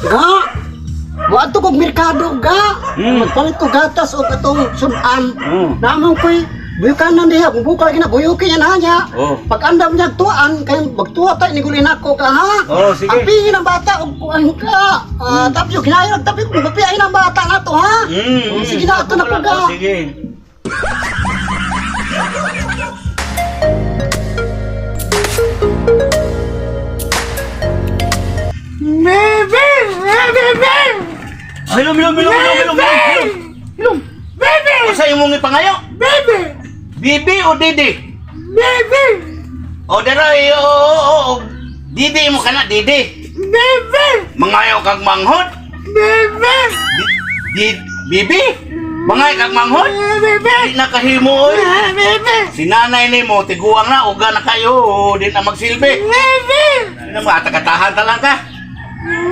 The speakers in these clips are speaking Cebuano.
Ga. Moadto kog merkado ga. Magpalit ko gatas og atong sudan. Namang koy buyukanan diha kung bukal gina buyukin niya na niya. Oh. Pag andam niya tuan kay magtuwa ta ni gulin ako ka ha. Oh, sige. Ang pingin ng bata og kuan ka. Ah, tapyo kinayo tapyo kung mapiay ng bata na to ha. Sige na ato na ko ga. Oh, sige. Hilom, hilom, hilom, hilom, hilom, hilom. Hilom. Baby! Usa imong ipangayo? Baby! Bibi o didi? Baby! O dara o o o. Didi mo kana didi. Baby! Mangayo kag manghod? Baby! Di, bibi? Mangayo kag manghod? Baby! Di na kahimo oy. Baby! Si nanay nimo tiguang na uga na kayo, di na magsilbi. Baby! Ano ba, takatahan ta lang ka?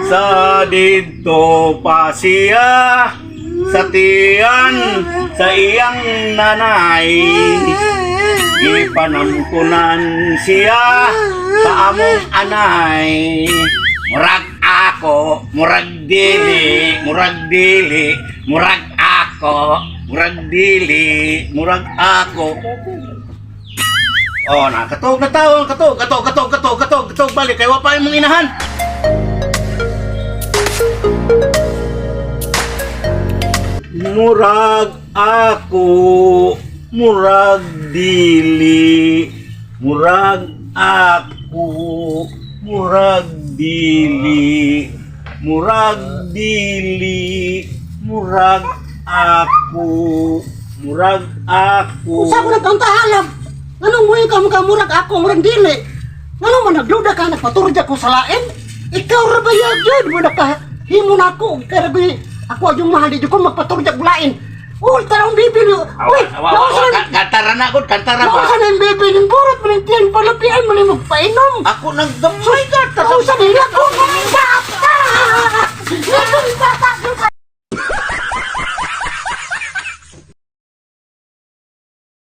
Sa dito pa siya, sa tiyan, sa iyang nanay. Ipanampunan siya sa among anay. Murag ako, murag dili, murag dili, murag ako, murag dili, murag ako. Oh, nakatog na tao, katog, katog, katog, katog, katog, katog, balik kay wa pa imong inahan. Murag ako, murag dili, murag ako, murag dili, murag dili, murag ako, murag ako. Usa ko nagkantahalab. Nganong mo ka mga murag ako murag dili. Nganong man nagduda ka nagpaturja ko sa lain? Ikaw ra ba yun yun mo naka himo na ako kay ra ako yung mahal di jud ko magpaturja og lain. Uy, tarong bibi niyo. Uy, Awa, awa, nausa awa, na kantara na gud, kantara ba? nausa na yung bibi ning burot man tiyan palapian man yung magpainom. Ako nang gamay ka. Nausa na ako.